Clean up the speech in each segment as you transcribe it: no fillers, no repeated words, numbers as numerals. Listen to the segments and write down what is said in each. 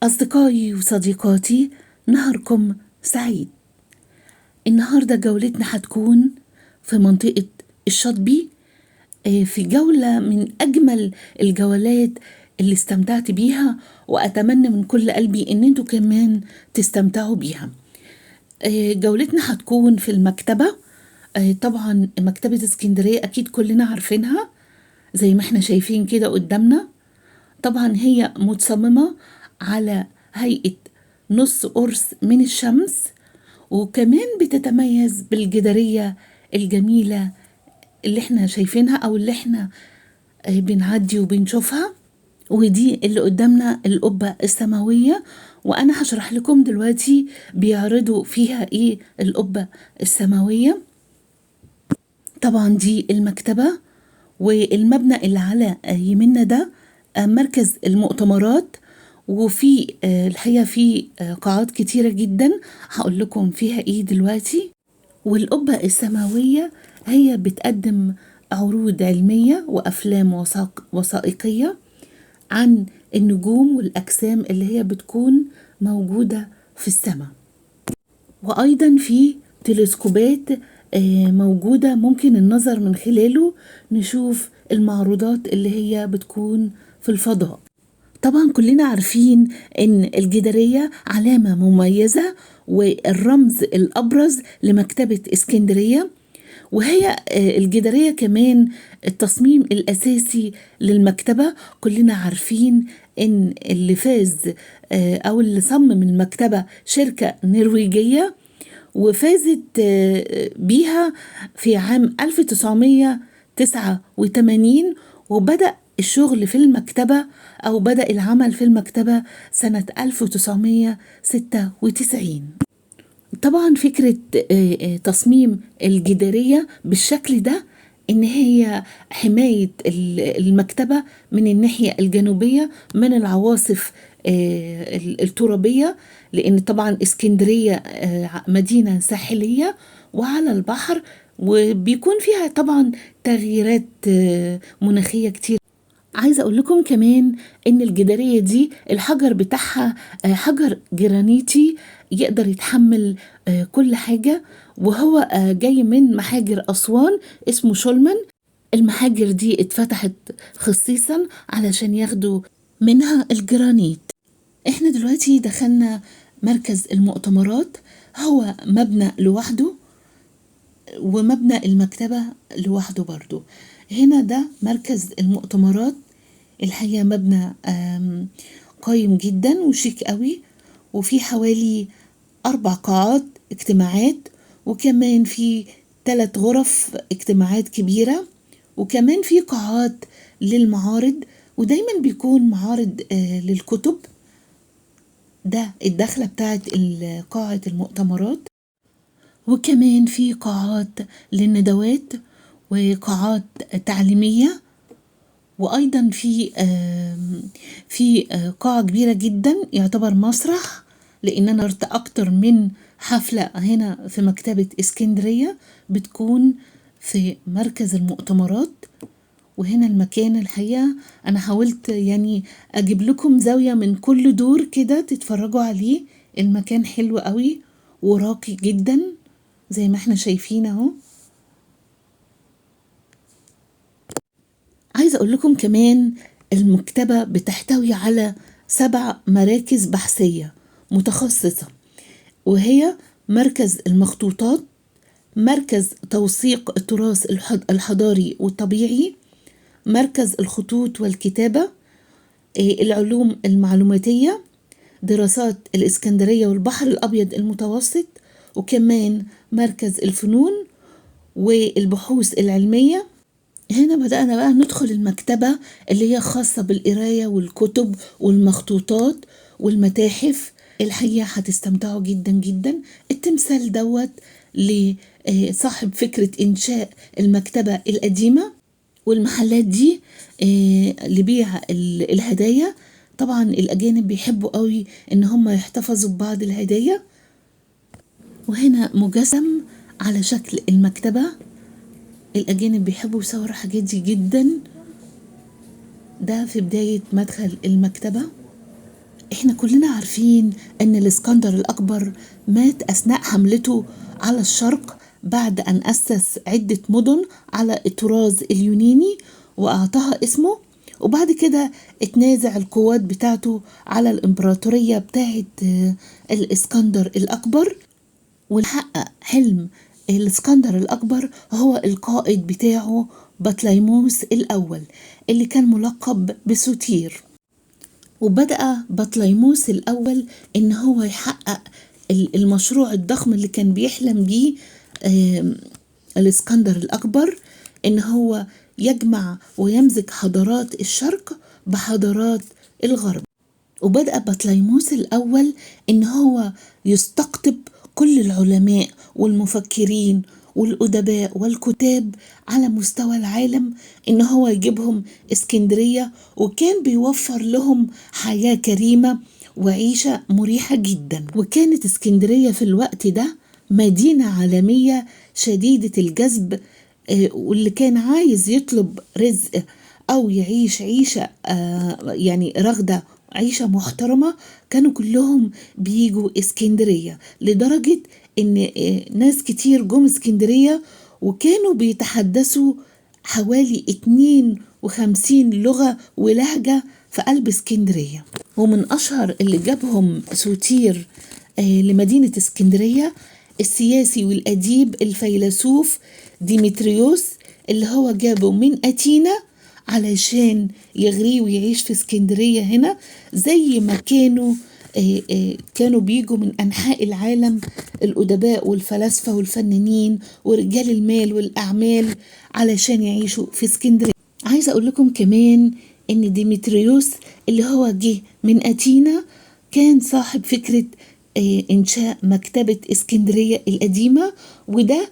أصدقائي وصديقاتي، نهاركم سعيد. النهاردة جولتنا هتكون في منطقة الشاطبي، في جولة من أجمل الجولات اللي استمتعت بيها، وأتمنى من كل قلبي إن انتوا كمان تستمتعوا بيها. جولتنا هتكون في المكتبة. طبعا مكتبة اسكندرية أكيد كلنا عارفينها زي ما احنا شايفين كده قدامنا. طبعا هي متصممة على هيئة نص قرص من الشمس، وكمان بتتميز بالجدارية الجميلة اللي احنا شايفينها او اللي احنا بنعدي وبنشوفها. ودي اللي قدامنا القبة السماوية، وانا هشرح لكم دلوقتي بيعرضوا فيها ايه القبة السماوية. طبعا دي المكتبة، والمبنى اللي على يميننا ده مركز المؤتمرات، وفي الحقيقة في قاعات كتيرة جدا هقول لكم فيها ايه دلوقتي. والقبة السماوية هي بتقدم عروض علمية وأفلام وثائقية عن النجوم والأجسام اللي هي بتكون موجودة في السماء، وأيضا في تلسكوبات موجودة ممكن النظر من خلاله نشوف المعروضات اللي هي بتكون في الفضاء. طبعا كلنا عارفين ان الجدارية علامة مميزة والرمز الأبرز لمكتبة اسكندرية، وهي الجدارية كمان التصميم الأساسي للمكتبة. كلنا عارفين ان اللي فاز او اللي صمم المكتبة شركة نرويجية، وفازت بيها في عام 1989، وبدأ الشغل في المكتبة أو بدأ العمل في المكتبة سنة 1996. طبعا فكرة تصميم الجدارية بالشكل ده إن هي حماية المكتبة من الناحية الجنوبية من العواصف الترابية، لأن طبعا اسكندرية مدينة ساحلية وعلى البحر، وبيكون فيها طبعا تغييرات مناخية كتير. عايزة أقول لكم كمان إن الجدارية دي الحجر بتاعها حجر جرانيتي يقدر يتحمل كل حاجة، وهو جاي من محاجر أسوان اسمه شولمان. المحاجر دي اتفتحت خصيصا علشان ياخدوا منها الجرانيت. احنا دلوقتي دخلنا مركز المؤتمرات، هو مبنى لوحده ومبنى المكتبة لوحده برضو. هنا ده مركز المؤتمرات، الحقيقة مبنى قايم جدا وشيك قوي، وفي حوالي 4 قاعات اجتماعات، وكمان في 3 غرف اجتماعات كبيرة، وكمان في قاعات للمعارض، ودايما بيكون معارض للكتب. ده الدخلة بتاعت قاعة المؤتمرات، وكمان في قاعات للندوات وقاعات تعليمية، وأيضا في قاعة كبيرة جدا يعتبر مسرح، لأن أنا رحت أكتر من حفلة هنا في مكتبة اسكندرية بتكون في مركز المؤتمرات. وهنا المكان الحقيقة أنا حاولت أجيب لكم زاوية من كل دور كده تتفرجوا عليه. المكان حلو قوي وراقي جدا زي ما احنا شايفين اهو. عايزة أقول لكم كمان المكتبة بتحتوي على 7 مراكز بحثية متخصصة، وهي مركز المخطوطات، مركز توثيق التراث الحضاري والطبيعي، مركز الخطوط والكتابة، العلوم المعلوماتية، دراسات الإسكندرية والبحر الأبيض المتوسط، وكمان مركز الفنون والبحوث العلمية. هنا بدأنا بقى ندخل المكتبة اللي هي خاصة بالقراية والكتب والمخطوطات والمتاحف. الحقيقة هتستمتعوا جدا جدا. التمثال دوت لصاحب فكرة إنشاء المكتبة القديمة، والمحلات دي لبيع الهدايا. طبعا الأجانب بيحبوا قوي إن هم يحتفظوا ببعض الهدايا. وهنا مجسم على شكل المكتبة، الأجانب بيحبوا يصوروا الحاجات دي جدا. ده في بداية مدخل المكتبة. احنا كلنا عارفين ان الاسكندر الأكبر مات أثناء حملته على الشرق بعد أن أسس عدة مدن على الطراز اليوناني وأعطاها اسمه، وبعد كده اتنازع القوات بتاعته على الإمبراطورية بتاعت الإسكندر الأكبر، وحقق حلم الإسكندر الأكبر هو القائد بتاعه بطليموس الأول اللي كان ملقب بسوتير. وبدأ بطليموس الأول إن هو يحقق المشروع الضخم اللي كان بيحلم بيه الإسكندر الأكبر، إن هو يجمع ويمزج حضارات الشرق بحضارات الغرب. وبدأ بطليموس الأول إن هو يستقطب كل العلماء والمفكرين والأدباء والكتاب على مستوى العالم، إن هو يجيبهم اسكندرية، وكان بيوفر لهم حياة كريمة وعيشة مريحة جدا. وكانت اسكندرية في الوقت ده مدينة عالمية شديدة الجذب، واللي كان عايز يطلب رزق أو يعيش عيشة يعني رغدة، عيشة محترمة، كانوا كلهم بيجوا اسكندرية، لدرجة إن ناس كتير جم اسكندرية وكانوا بيتحدثوا حوالي 52 لغة ولهجة في قلب اسكندرية. ومن أشهر اللي جابهم سوتير لمدينة اسكندرية السياسي والأديب الفيلسوف ديمتريوس، اللي هو جابه من أثينا علشان يغريه ويعيش في اسكندرية هنا، زي ما كانوا بيجوا من أنحاء العالم الأدباء والفلاسفة والفنانين ورجال المال والأعمال علشان يعيشوا في اسكندرية. عايزة أقول لكم كمان إن ديمتريوس اللي هو جه من أثينا كان صاحب فكرة إنشاء مكتبة اسكندرية القديمة، وده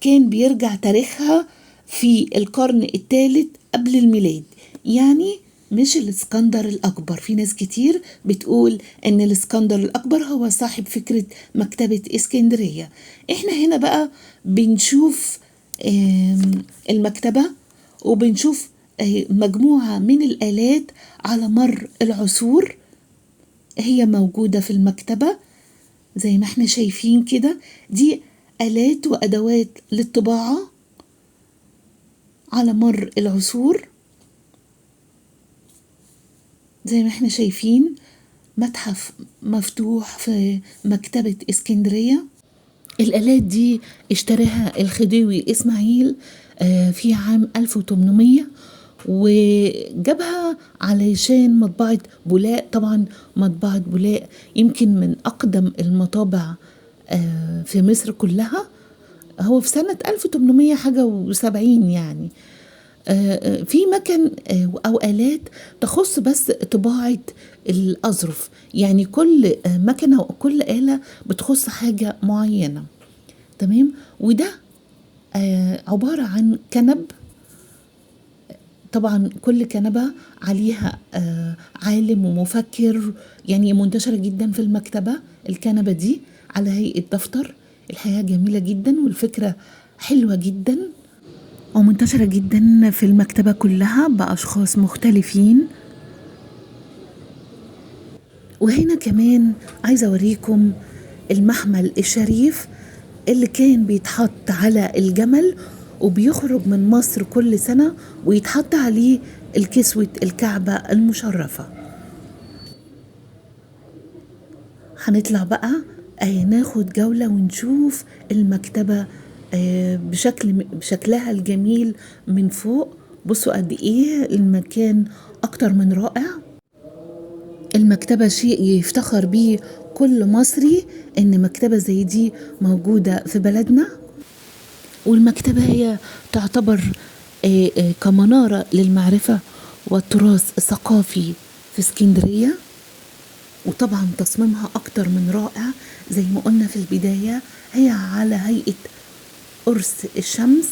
كان بيرجع تاريخها في القرن الثالث قبل الميلاد، يعني مش الاسكندر الأكبر. في ناس كتير بتقول إن الاسكندر الأكبر هو صاحب فكرة مكتبة اسكندرية. إحنا هنا بقى بنشوف المكتبة، وبنشوف مجموعة من الآلات على مر العصور هي موجودة في المكتبة زي ما احنا شايفين كده. دي آلات وأدوات للطباعة على مر العصور زي ما احنا شايفين. متحف مفتوح في مكتبة اسكندرية. الآلات دي اشتراها الخديوي إسماعيل في عام 1800، وجابها علشان مطبعة بولاق. طبعا مطبعة بولاق يمكن من أقدم المطابع في مصر كلها، هو في سنة 1800 حاجة وسبعين يعني. في مكن أو آلات تخص بس طباعة الأظرف، يعني كل مكنة وكل آلة بتخص حاجة معينة، تمام. وده عبارة عن كنب، طبعا كل كنبة عليها عالم ومفكر، يعني منتشرة جدا في المكتبة الكنبة دي على هيئة دفتر. الحياة جميلة جدا والفكرة حلوة جدا ومنتشرة جدا في المكتبة كلها بأشخاص مختلفين. وهنا كمان عايزة أوريكم المحمل الشريف اللي كان بيتحط على الجمل وبيخرج من مصر كل سنة ويتحط عليه الكسوة الكعبة المشرفة. هنطلع بقى ناخد جولة ونشوف المكتبة بشكلها الجميل من فوق. بصوا قد ايه المكان اكتر من رائع. المكتبة شيء يفتخر بيه كل مصري ان مكتبة زي دي موجودة في بلدنا. والمكتبة هي تعتبر كمنارة للمعرفة والتراث الثقافي في اسكندرية، وطبعا تصميمها أكتر من رائع زي ما قلنا في البداية، هي على هيئة قرص الشمس.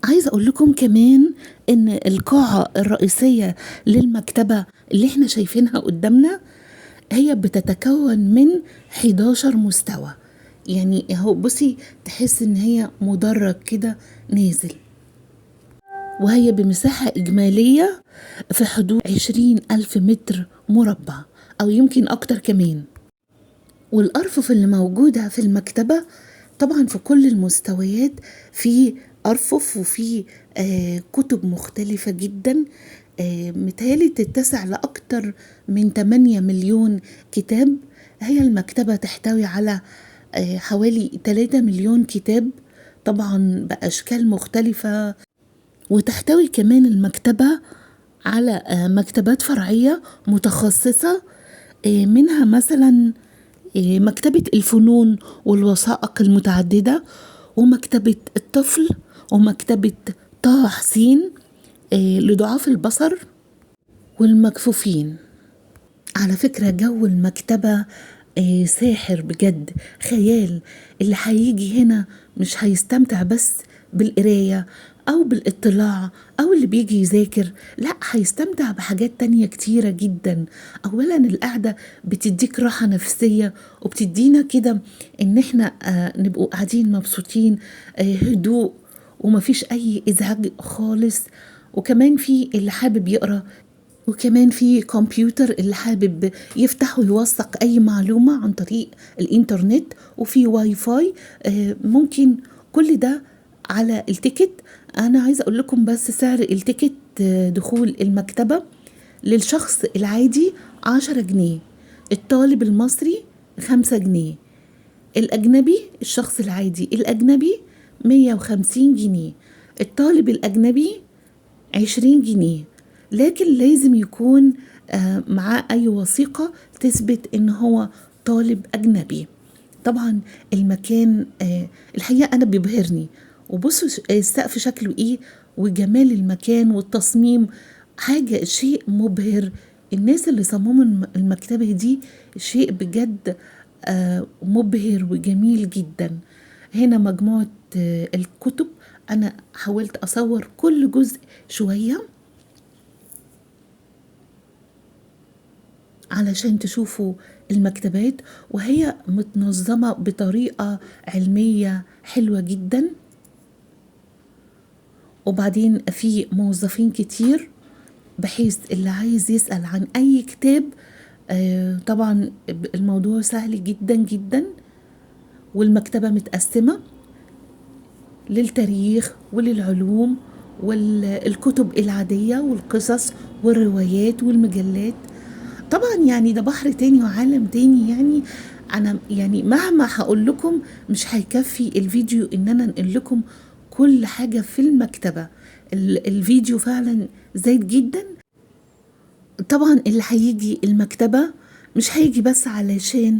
عايزة أقول لكم كمان إن القاعة الرئيسية للمكتبة اللي احنا شايفينها قدامنا هي بتتكون من 11 مستوى، يعني اهو بصي تحس إن هي مدرج كده نازل، وهي بمساحة إجمالية في حدود 20,000 متر مربع أو يمكن أكتر كمان. والأرفف اللي موجودة في المكتبة طبعا في كل المستويات في أرفف وفي كتب مختلفة جدا، متهيألي تتسع لأكتر من 8 مليون كتاب. هي المكتبة تحتوي على حوالي 3 مليون كتاب طبعا بأشكال مختلفة. وتحتوي كمان المكتبة على مكتبات فرعية متخصصة، منها مثلا مكتبة الفنون والوثائق المتعددة، ومكتبة الطفل، ومكتبة طه حسين لضعاف البصر والمكفوفين. على فكرة جو المكتبة ساحر بجد، خيال. اللي هيجي هنا مش هيستمتع بس بالقراية أو بالاطلاع أو اللي بيجي يذاكر، لا هيستمتع بحاجات تانية كتيرة جدا. أولا القعدة بتديك راحة نفسية، وبتدينا كده إن احنا نبقوا قاعدين مبسوطين، هدوء ومفيش أي إزعاج خالص. وكمان في اللي حابب يقرأ، وكمان في كمبيوتر اللي حابب يفتح ويوثق أي معلومة عن طريق الإنترنت، وفي واي فاي، ممكن كل ده على ال ticket. أنا عايزة أقول لكم بس سعر ال ticket دخول المكتبة للشخص العادي 10 جنيه، الطالب المصري 5 جنيه، الأجنبي الشخص العادي الأجنبي 150 جنيه، الطالب الأجنبي 20 جنيه، لكن لازم يكون معاه أي وثيقة تثبت إن هو طالب أجنبي. طبعا المكان الحقيقة أنا بيبهرني، وبصوا السقف شكله إيه وجمال المكان والتصميم، حاجة شيء مبهر. الناس اللي صمموا المكتبة دي شيء بجد مبهر وجميل جدا. هنا مجموعة الكتب، أنا حاولت أصور كل جزء شوية علشان تشوفوا المكتبات، وهي متنظمة بطريقة علمية حلوة جدا. وبعدين في موظفين كتير بحيث اللي عايز يسأل عن أي كتاب طبعا الموضوع سهل جدا جدا. والمكتبة متقسمة للتاريخ وللعلوم والكتب العادية والقصص والروايات والمجلات. طبعا يعني ده بحر تاني وعالم تاني، يعني أنا يعني مهما هقول لكم مش هيكفي الفيديو إن أنا أنقل لكم كل حاجة في المكتبة. الفيديو فعلا زايد جدا. طبعا اللي هيجي المكتبة مش هيجي بس علشان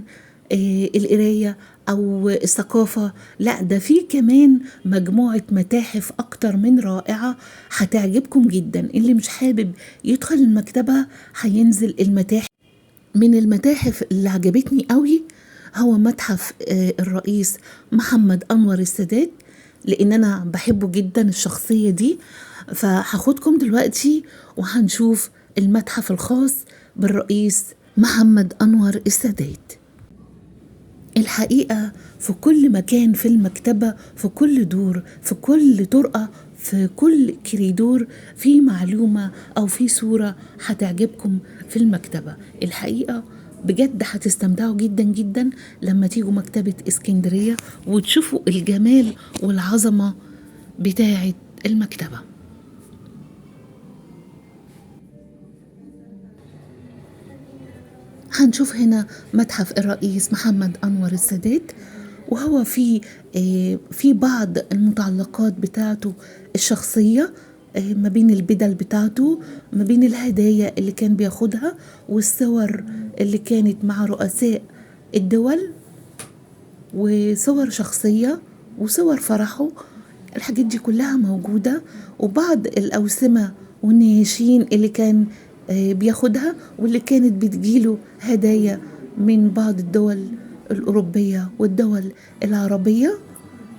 القراية أو الثقافة، لا ده في كمان مجموعة متاحف أكتر من رائعة هتعجبكم جدا. اللي مش حابب يدخل المكتبة هينزل المتاحف. من المتاحف اللي عجبتني قوي هو متحف الرئيس محمد أنور السادات، لأن أنا بحبه جدا الشخصية دي. فهاخدكم دلوقتي وهنشوف المتحف الخاص بالرئيس محمد أنور السادات. الحقيقة في كل مكان في المكتبة، في كل دور، في كل طرقة، في كل كريدور في معلومة أو في صورة هتعجبكم في المكتبة. الحقيقة بجد هتستمتعوا جدا جدا لما تيجوا مكتبة اسكندرية وتشوفوا الجمال والعظمة بتاعة المكتبة. هنشوف هنا متحف الرئيس محمد أنور السادات، وهو في بعض المتعلقات بتاعته الشخصية، ما بين البدل بتاعته، ما بين الهدايا اللي كان بياخدها، والصور اللي كانت مع رؤساء الدول، وصور شخصية وصور فرحه. الحاجات دي كلها موجودة، وبعض الأوسمة والنياشين اللي كان بياخدها واللي كانت بتجيله هدايا من بعض الدول الأوروبية والدول العربية.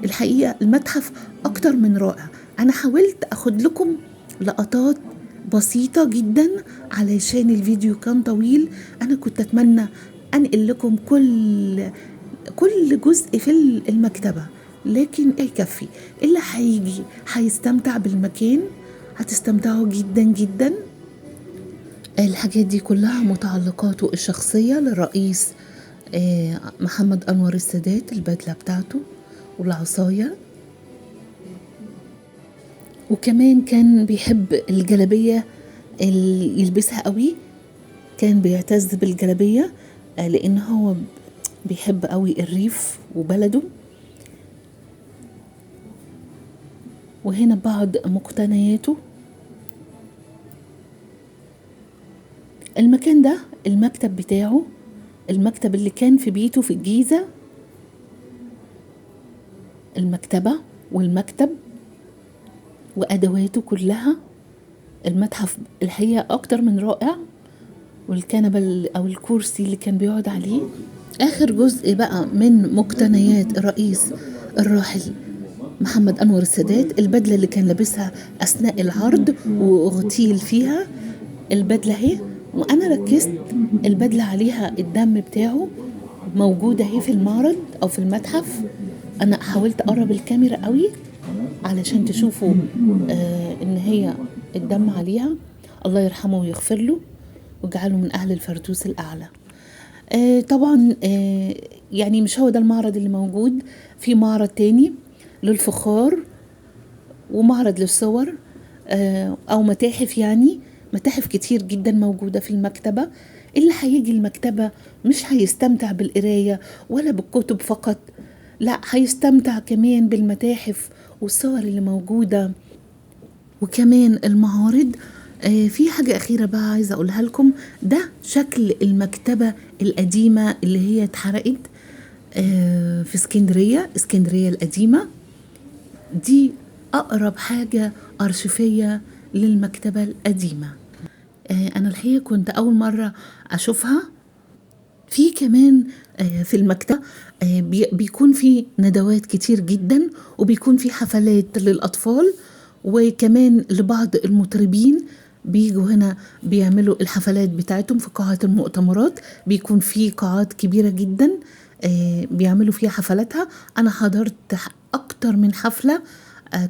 الحقيقة المتحف أكتر من رائع. أنا حاولت أخد لكم لقطات بسيطة جدا علشان الفيديو كان طويل. أنا كنت أتمنى أنقل لكم كل جزء في المكتبة، لكن يكفي. اللي هيجي هيستمتع بالمكان، هتستمتعوا جدا جدا. الحاجات دي كلها متعلقاته الشخصية للرئيس محمد أنور السادات، البدلة بتاعته والعصاية. وكمان كان بيحب الجلابية اللي يلبسها قوي، كان بيعتز بالجلابية لأن هو بيحب قوي الريف وبلده. وهنا بعض مقتنياته. المكان ده المكتب بتاعه، المكتب اللي كان في بيته في الجيزة، المكتبة والمكتب وأدواته كلها. المتحف الحقيقة أكتر من رائع، والكنبة أو الكرسي اللي كان بيقعد عليه. آخر جزء بقى من مقتنيات الرئيس الراحل محمد أنور السادات، البدلة اللي كان لابسها أثناء العرض واغتيل فيها، البدلة اهي. وأنا ركزت البدلة عليها الدم بتاعه، موجودة اهي في المعرض أو في المتحف. أنا حاولت أقرب الكاميرا قوي علشان تشوفوا إن هي الدم عليها. الله يرحمه ويغفر له ويجعله من أهل الفردوس الأعلى. طبعا يعني مش هو ده المعرض اللي موجود، في معرض تاني للفخار ومعرض للصور أو متاحف، يعني متاحف كتير جدا موجودة في المكتبة. اللي هيجي المكتبة مش هيستمتع بالقراية ولا بالكتب فقط، لا هيستمتع كمان بالمتاحف والصور اللي موجودة وكمان المعارض. في حاجة أخيرة بقى عايزة أقولها لكم، ده شكل المكتبة القديمة اللي هي اتحرقت في اسكندرية، اسكندرية القديمة. دي أقرب حاجة أرشيفية للمكتبة القديمة. أنا الحقيقة كنت أول مرة أشوفها. في كمان في المكتبة بيكون في ندوات كتير جدا، وبيكون في حفلات للأطفال، وكمان لبعض المطربين بيجوا هنا بيعملوا الحفلات بتاعتهم في قاعة المؤتمرات. بيكون في قاعات كبيرة جدا بيعملوا فيها حفلاتها. أنا حضرت أكتر من حفلة،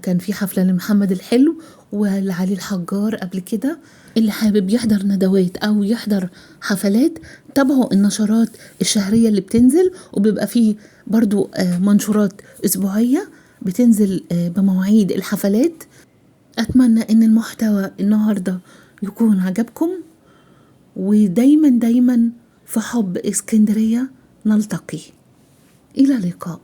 كان في حفلة لمحمد الحلو ولعلي الحجار قبل كده. اللي حابب يحضر ندوات أو يحضر حفلات تابعوا النشرات الشهرية اللي بتنزل، وبيبقى فيه برضو منشورات أسبوعية بتنزل بمواعيد الحفلات. أتمنى إن المحتوى النهاردة يكون عجبكم، ودايما دايما في حب اسكندرية نلتقي. إلى اللقاء.